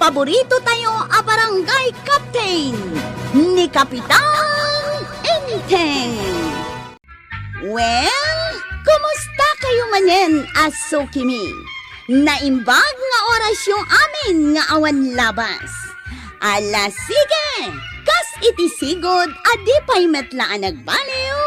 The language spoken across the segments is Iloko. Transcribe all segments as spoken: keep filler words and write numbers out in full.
Paborito tayo a barangay captain, ni Kapitan Enteng. Well, kumusta kayo manen a sukimi? Naimbag nga orasyo amin nga awan labas. Ala, sige! Kas iti sigud a di pay met la a nagbaliw,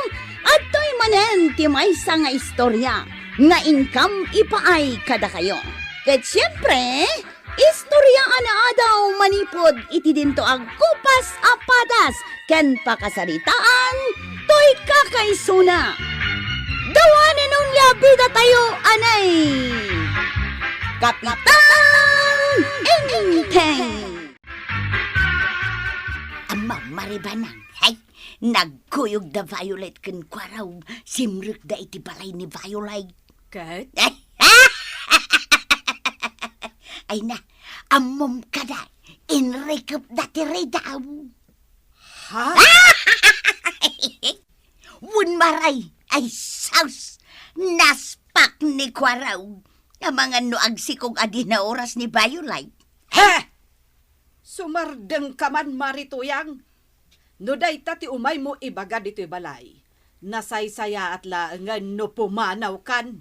adtoy manen ti maysa nga istorya nga inkam ipaay kadakayo. Ket siempre, istorya a naadaw manipud iti dinto a gupas a padas ken pakasaritaan toy kakaisuna. Dawanen onia bidatayo anay Kapitan Enteng. Ammom, Maribanang, hay, nagkuyog da Violet ken Kuarog, simrekda iti balay ni Violet. Ket? Ay na, ammom kada, inrikepda ti ridaw. Ha? Wen, Mare, ay sus! Naspak ni Kuarog. Amangan no agsikog a di naoras ni Violet. He! Sumardengka man, Mare Tuyang. No dayta ti umaymo ibaga ditoy balay, nasaysayaat laengen no pumanawkan.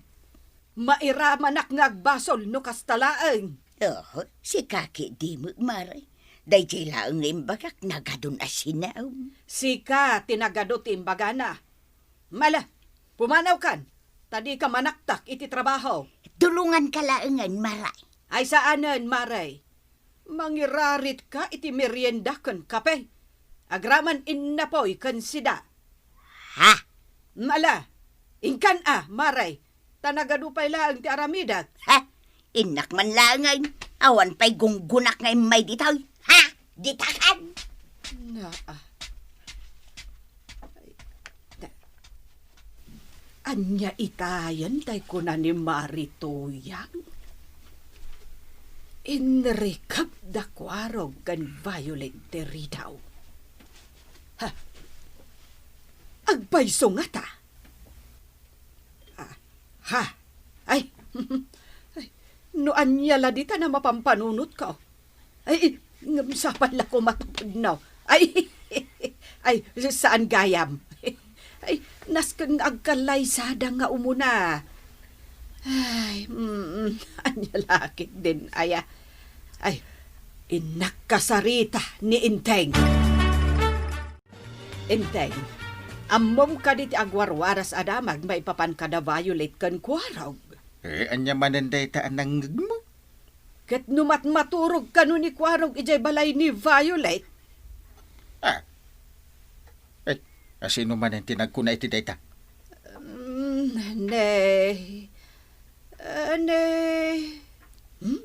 Mairamanak nga agbasol no kasta laeng. Oh, sika ketdi met, Mare. Daydiay laeng nga imbagak, nagadon a sinaom. Sika ti nagadu ti imbagana. Ala, pumanawkan, ta dika manaktak iti trabaho. Tulonganka laengen, Mare. Ay saanen, Mare. Mangirarit ka iti merienda ken kape. Agraman innapoy ken sida. Ha? Ala, inkan a, Mare, ta nagadu pay laeng ti aramidek. Ha? Innak man laengen, awan pay gunggonak nga immay ditoy. Ha? Ditakan? Naa. Ania itayen tay kuna ni Mare Tuyang? Inrikep da Kuarog ken Violet ti ridaw. Ha? Agpayso ngata? Ah, ha? Ay, ay, no ania la dita a mapampanunotko? Ay, ngem sapay la koma ta pudno. Ay, ay, saan gayam. Ay, nasken nga agkallaysada nga umuna. Ay, mm, ania la ketdin aya. Ay, innak kasarita ni Enteng. Enteng, ammom kadi ti agwarwaras a damag maipapan kada Violet ken Kuarog? Eh, ania manen dayta a nangngegmo? Ket no matmaturog kano ni Kuarog idiay balay ni Violet? Ah. Eh, a sino manen ti nagkuna iti dayta? Mm, ne, ah, ne, hmm?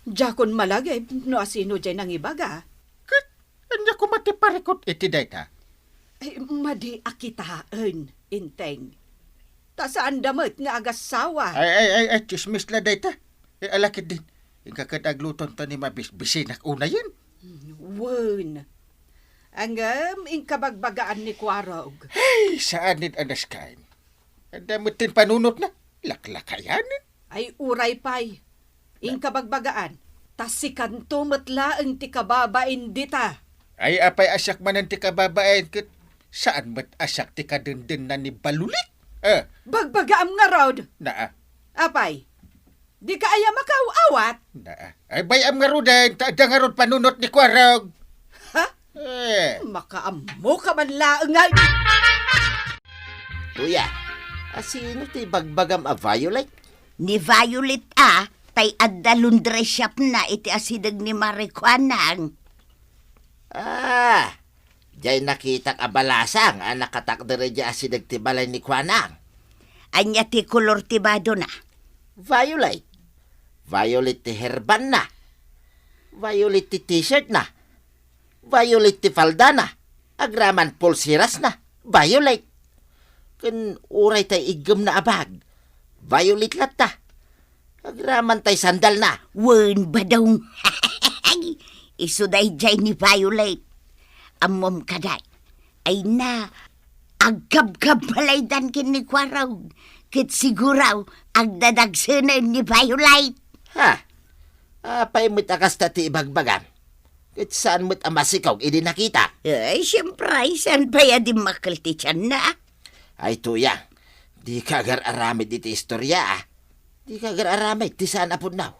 Diakon malagip no a sino diay nangibaga. Ket ania koma ti parikut iti dayta? Ay, madi a kitaen, Enteng. Ta saanda met nga agassawa. Ay, ay, ay, ay, tsismis la dayta. Eh, ala ketdin. Inka ket aglutonto ni mabisbisinak unayen. Wen. Ngem inka bagbagaan ni Kuarog. Ay, saan ni Anas Cain. Adda met ti impanunotna. Laklakayanen. Ay, uray pay. Inka bagbagaan, ta sikanto met laeng ti kababain dita. Ay, apay a siak manen ti kababain, ket saan met a siak ti kadendenna ni Balulit? Eh. Bagbagaam ngarud. Naa. Apay, dika aya makaaw-awat? Naa. Ay, bay-am ngaruden, ta adda ngarud panunot ni Kuarog. Ha? Eh. Makaammo ka man laeng, ay. Kuya, a sino ti bagbagam a Violet? Ni Violet a, tay adda laundry shop na iti asideg ni Mare Kuanang. Ah, jay nakitak a balasang a nakatakder idiay asideg ti balay ni Kuanang. Ania ti kolor ti badona? Violet. Violet ti herbanna. Violet ti t-shirtna. Violet ti faldana. Agraman pulserasna. Violet. Ken uray tay iggemna a bag, violet latta. Agraman tay sandalna. Wen, badong. Isu daydiay ni Violet. Ammom kadi, ay na, agkabkabbalaydan ken ni Kuarog, ket siguro, agdadagsenen ni Violet. Ha? Apay met a kasta ti ibagbagam? Ket saan met a masikog idi nakita? Ay, siempre, saan pay a dimmakkel ti tianna? Ay, Tuyang, dika agar-aramid iti istorya, a. Dika agar-aramid ti saan a pudno.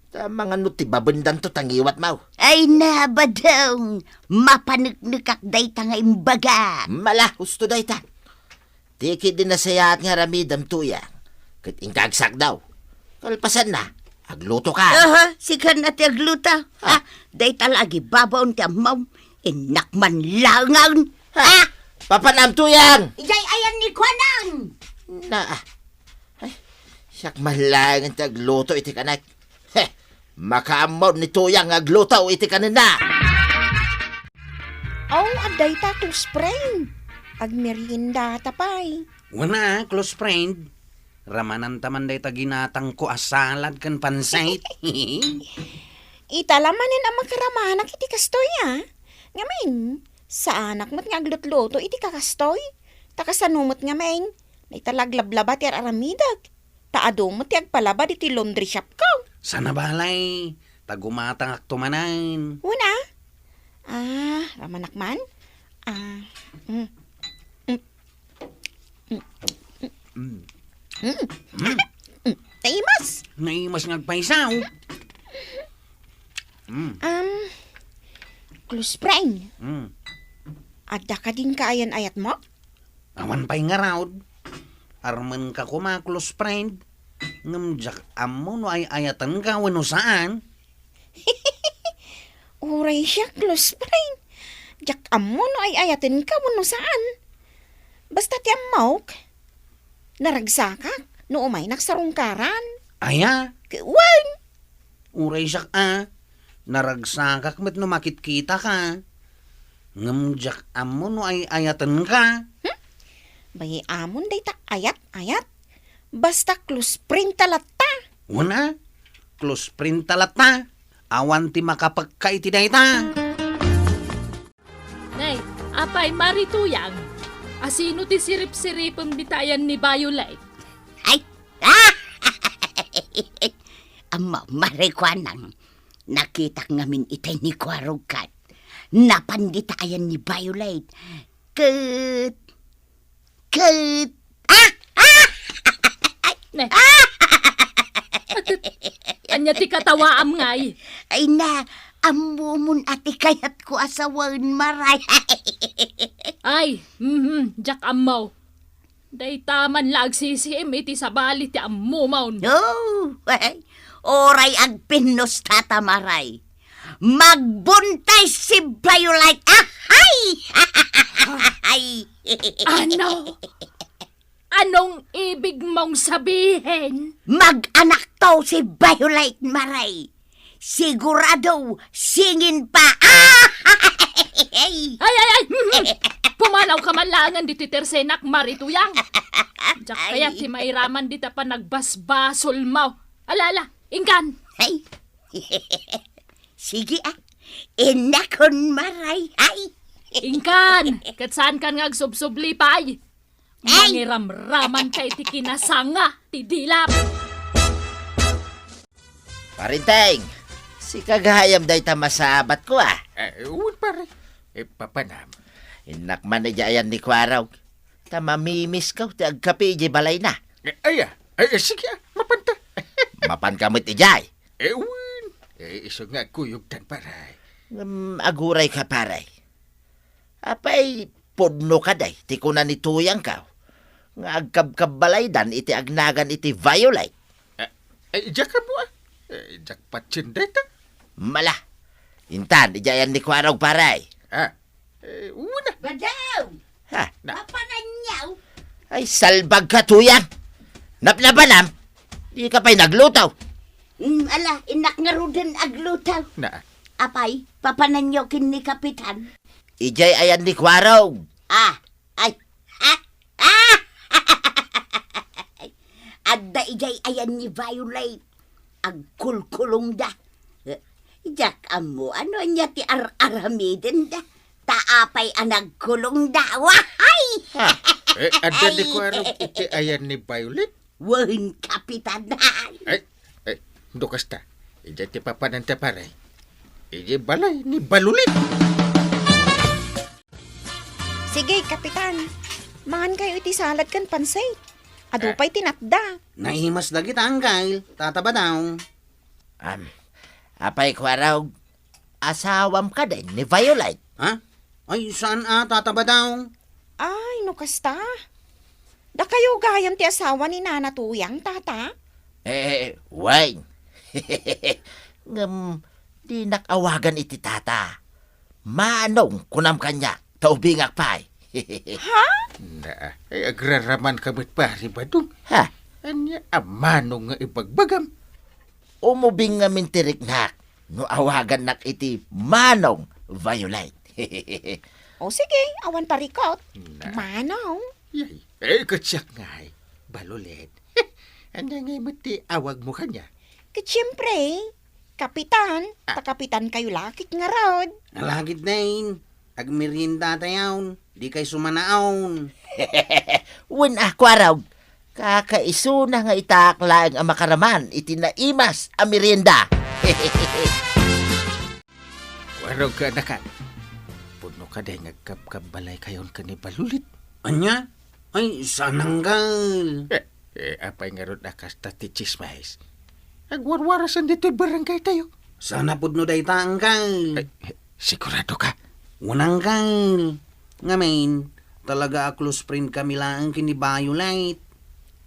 Ta mangano ti babendanto ta ngiwatmo? Ay, nabadong! Mapaneknekak dayta nga imbagam. Mala, husto dayta. Ti ketdi nasayaat nga aramidem, Tuyang, ket inka agsakdaw. Kalpasanna, aglutokan. Aha, sikan a ti agluto. Ah. Ah, dayta la agibabaon ti ammom. Innak man laengen. Ha? Ah! Papanam, Tuyang! Ijay ayan ni Kuanang! Na, ah. Ay, siak man laengen ti agluto iti kanek. He, makaammo ni Tuyang nga agluto iti kanenna. Aw, adda ita, close friend. Agmeriendata pay. Wen a, close friend. Ramananta man dayta ginatangko a salad ken pansit. Ita la manen a makaramanak iti kastoy, a. Ngamin, saanak met nga aglutluto iti kakastoy. Ta kasano met ngamin, dayta la aglablaba ti ar-aramidek. Ta adu met ti agpalaba ditoy laundry shop ko. Sana balay, ta gumatangakto manen. Wen a? Ah, ramanak man? Ah, mm. Mm. Mm. Mm. Mm. Naimas. Naimas nga agpaysaw. Mm. Um, close friend. Mm. Adda kadin kaayan-ayatmo? Awan pay ngarud. Armenka koma, close friend. Ngem diak ammo no ay-ayatenka wenno saan. Uray siak, close friend. Diak ammo no ay-ayatenka wenno saan. Basta ti ammok, naragsakak no umaynak sarungkaran. Aya? Wen. Uray siak a, naragsakak met no makitkitaka. Ngem diak ammo no ay-ayatenka. Hmm? Bay-amon dayta ayat-ayat. Basta close friend ta latta. Wen a, close friend ta latta. Awan ti makapekka iti dayta. Nay, apay, Mari Tuyang? Asino ti sirip-siripem dita ayan ni Violet? Ay! Ammo, Mari Kuanang, nakitak ngamin itay ni Kuarog kat napan dita ayan ni Violet. Ket Ket, ah! Ah! Ne. Ah! Ket, ania ti katawaam ngay? Ay na, ammomon a ti kayatko a sawen, Maray. Ay, mhm, diak ammo. Dayta man la agsisiim iti sabali ti ammomon. Oh, ay, oray agpinnusta ta, Maray. Magbuntis si Violet. Ahay! Ay! Ano? Anong ibig mong sabihin? Mag-anakto si Violet, Maray. Sigurado, singin pa. Ay! Ay, ay, ay! Mhm. Pumanaw ka man laengen ditoy tersenak, Mari Tuyang. Diak kayat ti mairaman dita panagbasbasolmo. Ala, ala, inkan. Ay. Sige, ah. Innakon, Maray. Ay. Inkan, ket saankan nga agsubsubli pay. Ay. Mangiramramanka iti kinasanga ti dilak. Parinteng, sika gayam dayta masabatko, ah. Eh, wen, pare. Eh, papanam. Innak man idiay ayan ni Kuarog. Ta mamimisko ti agkape idiay balayna. Eh, aya. Eh, eh, sige, ah, mapanta. Mapanka met idiay. Eh, wen. Eh, isu nga agkuyogtan, pare. Ngem agurayka, pare. Apay, pudno kadi ti kuna ni Tuyangko nga agkabkabbalaydan iti agnagan iti Violet? Eh, eh, diak ammo, ah. Eh, diak patien dayta. Mala. Intan, idiay ayan ni Kuarog, pare. Ah, eh, una. Badaw! Ha? Na. Papananyaw? Ay, salbagka, Tuyang. Napnapanam? Dika pay nagluto. Mm, ala, innak ngaruden agluto. Na. Apay, papananyaw ken ni Kapitan? Idiay ayan ni Kuarog. Ah, ay, ah, ah! Adda idiay ayan ni Violet. Agkulkulongda. Eh, diak ammo no ania ti ar-aramidenda. Ta apay a nagkulongda. Wahay! Ha? Eh, adda ni Ay. Kuarog iti ayan ni Violet? Wen, Kapitan. Ay, ay, no kasta. Idiay ti papananta, pare. Idiay balay ni Balulit. Sige, Kapitan. Mangan kayo iti salad ken pansit. Adu Ah. pay ti natda. Naimas dagita, Angkel. Tata Badong. Am, apay, Kuarog, asawam kadi ni Violet? Ha? Ay, saan a, Tata Badong? Ay, no kasta. Dakayo gayam ti asawa ni Nana Tuyang, Tata? Eh, wen. Ngem, dinak awagan iti tata. Manong kunam kaniak, ta ubingak pay. Ha? Na, ay, agraraman ka met, pare Badong. Ha? Ania a Manong nga ibagbagam? Umubing ngamin ti riknak no awagannak iti Manong Violet. O sige, awan parikot. Na. Manong. Yay. Eh, ket siak ngay, Balulit. Ania ngay met ti awagmo kaniak? Ket siyempre, Kapitan, Ah. ta kapitan kayo lakit ngarud. Alagid, Nain. Agmeriendatayon, dikay sumanaon. Wen a, Kuarog, kakaisuna nga itaak laeng a makaraman iti naimas a merienda. Kuarog ket anakak, pudno kadi nga agkabkabbalaykayon ken ni Balulit? Ania? Ay, saan, Angkel. Eh, eh, apay ngarud a kasta ti tsismis? Agwarwarasen ditoy barangaytayo. Saan a pudno dayta, Angkel. Ay, eh, sigurado ka? Wen, Angkel. Ngamin, talaga a close friend kami laeng ken ni Violet.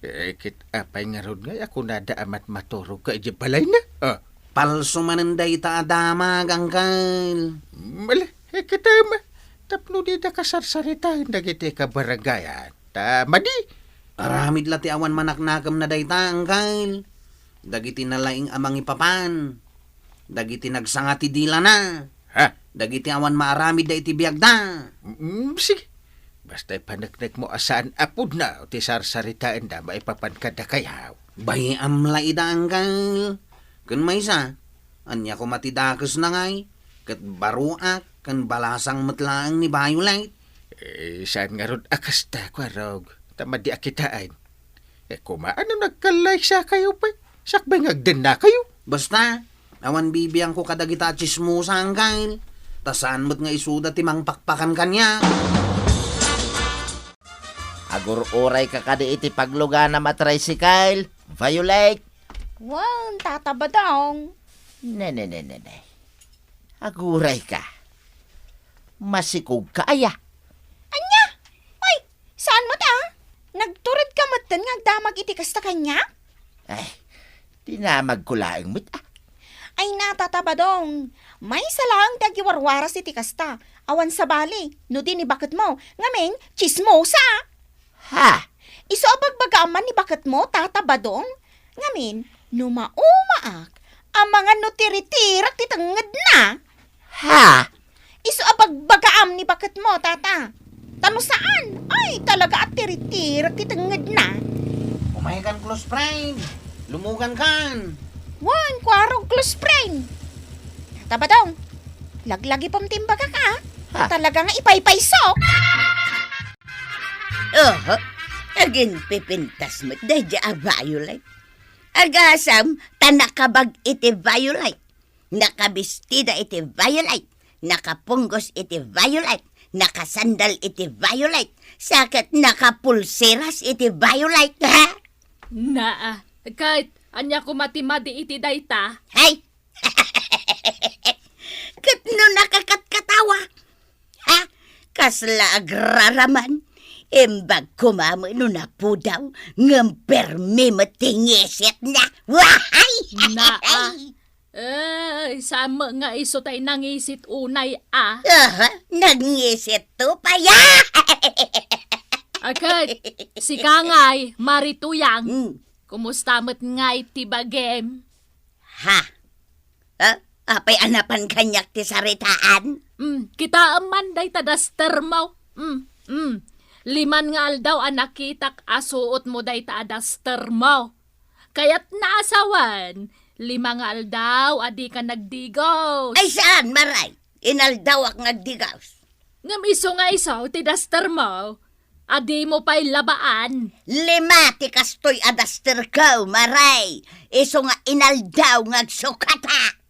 Eh, ket apay ngarud ngay a kunada a matmaturog ka idiay balayna? Ah. Palso manen dayta a damag, Angkel. Mali, eh, ket, um, tapno dida kasarsaritaen dagiti kabarangayan. Ta madi. Aramid la ti awan manaknakemna dayta, Angkel. Dagiti nalaing a mangipapan. Dagiti nagsanga ti dilana. Ha? Dagiti awan maaramidda iti biagda. Mm, sige. Basta ipaneknekmo a saan a pudno ti sarsaritaenda maipapan kadakayo. Bayaam la ida, Angkel. Ken maysa, ania koma ti dakesna ngay? Ket baruak ken balasang met laeng ni Violet. Eh, saan ngarud a kasta, Kuarog? Ta madi a kitaen. Eh, kumaano nagkallaysakayo pay? Sakbay nga agdennakayo. Basta, awan bibiangko kadagita a tsismosa, Angkel. Ta saan met nga isuda ti mangpakpakan kaniak. Agur-urayka kadi iti pagluganam a tricycle, Violet? Wen, Tata Badong. Ne, ne, ne, ne, ne. Agurayka. Masikogka aya? Ania? Oy, saan met a? Nagturedka metten nga agdamag iti kasta kaniak? Ay, dinamagko laeng met a. Ay na, Tata Badong. Maysa laeng ti agiwarwaras iti kasta. Awan sabali, no di ni baketmo. Ngamin, tsismosa. Ha? Isu a bagbagaam man ni baketmo, Tata Badong? Ngamin, no maumaak, amangan no tiritirak ti tengngedna. Ha? Isu a bagbagaam ni baketmo, Tata. Ta no saan, ay, talaga a tiritirak ti tengngedna. Umaykan, close friend. Lumugankan. Wen, Kuarog, close friend. Tata Badong, laglagipem ti imbagak, a. Ha? Talaga nga ipaypayso. Oho, aginpipintas met daydiay a Violet. Agasam ta nakabag iti Violet, nakabistida iti Violet, nakapunggos iti Violet, nakasandal iti Violet, sa ket nakapulseras iti Violet, ha? Naa, ket ania koma ti madi iti dayta? Hay! Ket no nakakatkatawa, ha? Kasla agraraman, imbag koma met no napudaw, ngem permi met ti ngisetna. Wahay! Naa. Ay, saan met nga isu tay nangisit unay a? Aha, nangisit to pay a. Agay, sika ngay, Mari Tuyang. Hmm. Kumusta met ngay ti bagim? Ha? Ha? Apay a napan kaniak ti saritaan? Mm, kitaem man dayta daster mo. Mm, mm. Liman nga aldaw a nakitak a suot mo dayta a daster mo. Kayatna a sawen, lima nga aldaw a dika nagdigos. Ay, saan, Maray? Inaldawak nga agdigos. Ngem isu nga isu ti daster mo. a dimo pay labaan. Lima ti kastoy a dusterko, Mare. Isu nga inaldaw nga agsukata.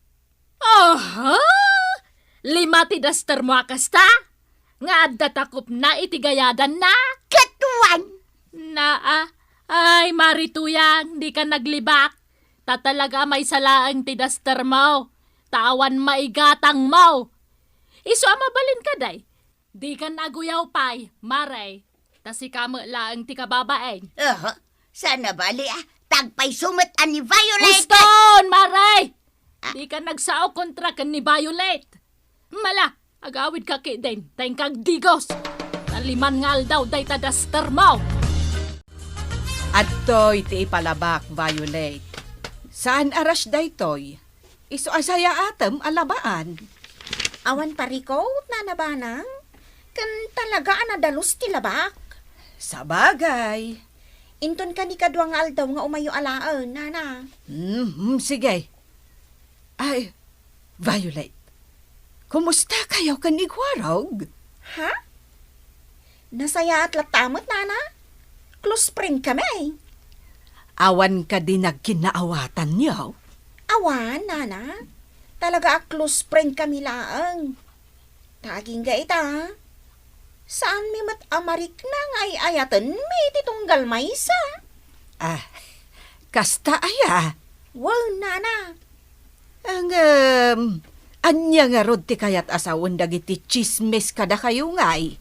Aha! Lima ti dustermo a kasta? Nga adda takopna iti gayadanna? Ket wen. Naa, ay, Mare Tuyang, dika naglibak. Ta talaga a maysa laeng ti dustermo. Ta awan maigatangmo. Isu a mabalin kadi, dikan aguyaw pay, Mare. Ta sika met laeng ti kababain. Oho, saan a bali, a. Tagpayso met a ni Violet. Huston, Mare! Ah. Dikan agsao kontra ken ni Violet. Mala, agawidka ketdin, ta inka agdigos. Ta liman nga aldaw dayta dustermo. Adtoy ti ipalabak, Violet. Saan a rush daytoy? Isu a sayaatem a labaan. Awan parikot, Nana Banang. Ken talaga a nadalus ti labak. Sabagay. Inton kani kadua nga aldaw nga umayo alaen, Nana. Mhm, sige. Ay, Violet, kumusta kayo ken ni Kuarog? Ha? Nasayaat latta met, Nana. Close friend kami. Awan kadi nagkinaawatanyo? Awan, Nana. Talaga a close friend kami laeng. Ta agingga ita, saanmi met a marikna nga ay-ayatenmi ti tunggal maysa. Ah, kasta aya? Wen, Nana. Ngem, ania ngarud ti kayat a sawen dagiti tsismis kadakayo ngay?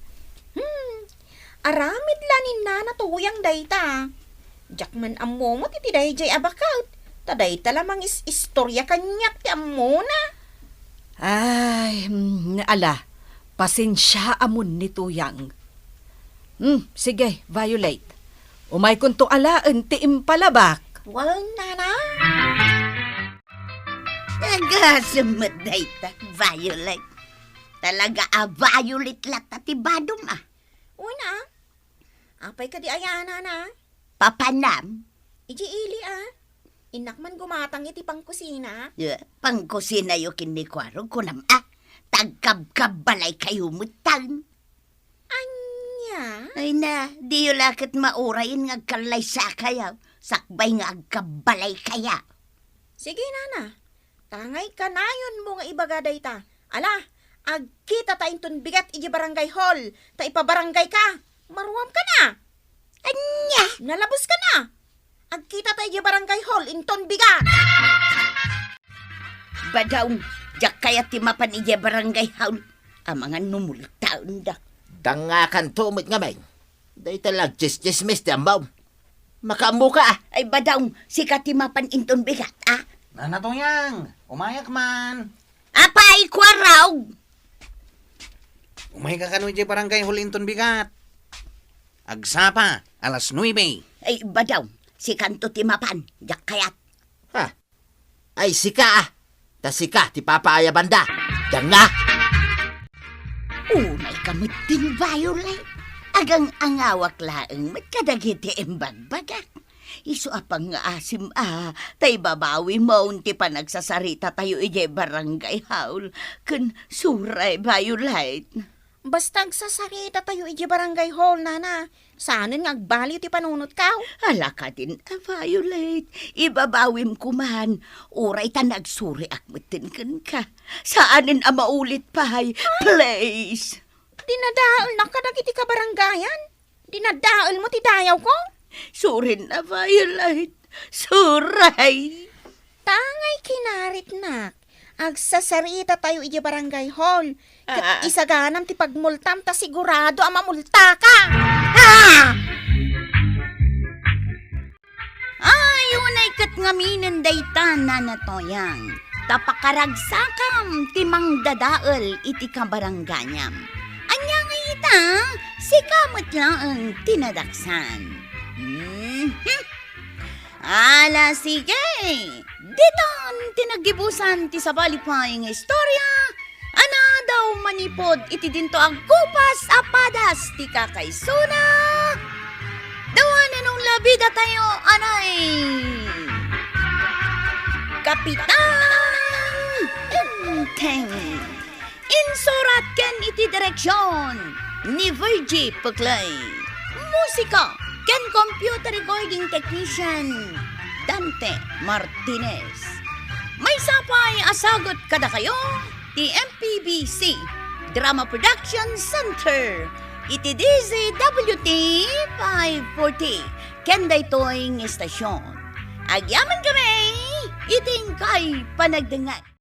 Hmm, aramid la ni Nana Tuyang dayta. Diak man ammo met iti daydiay a baket, ta dayta la mangis-istorya kaniak ti ammona. Ay, mm, ala, pasensiaamon ni Tuyang. Hmm, sige, Violet. Umaykonto alaen ti impalabak. Wen, Nana. Agasem met dayta, Violet. Talaga a Violet latta ti badom, a. Wen, a. Apay kadi aya, Nana? Papanam? Idiay ili, a. Innak man gumatang iti pangkusina. Eh, pangkusinayo ken ni Kuarog, kunam, a. Ta agkabkabbalaykayo metten. Ania? Ay na, diyo la ket maurayen nga agkallaysakayo, sakbay nga agkabbalaykayo. Sige, Nana. Tangay kanayonmo nga ibaga dayta. Ala, agkitata inton bigat idiay barangay hall, ta ipabarangayka. Maruamka na. Ania? Nalabuska na. Agkitata idiay barangay hall inton bigat. Badaw, diak kayat ti mapan idiay barangay hall. Amangan no multaendak. Dangakanto met ngamin. Dayta la agtsistsismis ti ammom. Makaammoka, a. Ay, badaw, sika ti mapan inton bigat, a. Nana Tuyang, umayak man. Apay, Kuarog! Umayka kano idiay barangay hall inton bigat. Agsapa, alas nuebe. Ay, badaw, sikanto ti mapan, diak kayat. Ha? Ay, sika, a. Ta sika ti papaayabanda. Danga! Unayka met din, Violet. Agang-angawak laeng met kadagiti imbagbagak. Isu a pangngaasim, a, ta ibabawimon ti panagsasaritatayo idiay barangay hall. Ken suray, Violet. Basta agsasaritatayo idiay barangay hall, Nana. Saanen nga agbaliw ti panunotkaw. Ala kadin a, Violet, ibabawim koman. Uray ta nagsuriak metten kenka. Saanen a maulit pay, please. Dinadaelnak kadagiti kabarangayan. Dinadaelmo ti dayawko. Surin a, Violet. Suray. Tangay kinaritnak. Agsasaritatayo idiay barangay hall. Ket ah, isaganam ti pagmultam ta sigurado a mamultaka. Ah! Ay, unay ket ngaminen dayta, Nana Toyang. Ta pakaragsakam ti mangdadael iti kabarangayam. Ania ngay ita? Sika met laeng ti nadaksan. Mhm. Ala, sige! Ditan ti naggibusan ti sabali pay nga istorya a naadaw manipud iti dinto a gupas a padas ti kakaisuna. Dawanen unlabidatayo anay Kapitan Enteng. Insurat ken iti direksion ni Virgie Peclay. Musika ken computer recording technician, Dante Martinez. Maysa pay a sagut kadakayo ti M P B C Drama Production Center iti D Z W T five forty ken daytoy nga istasyon. Agyamankami iti inkay panagdengngeg.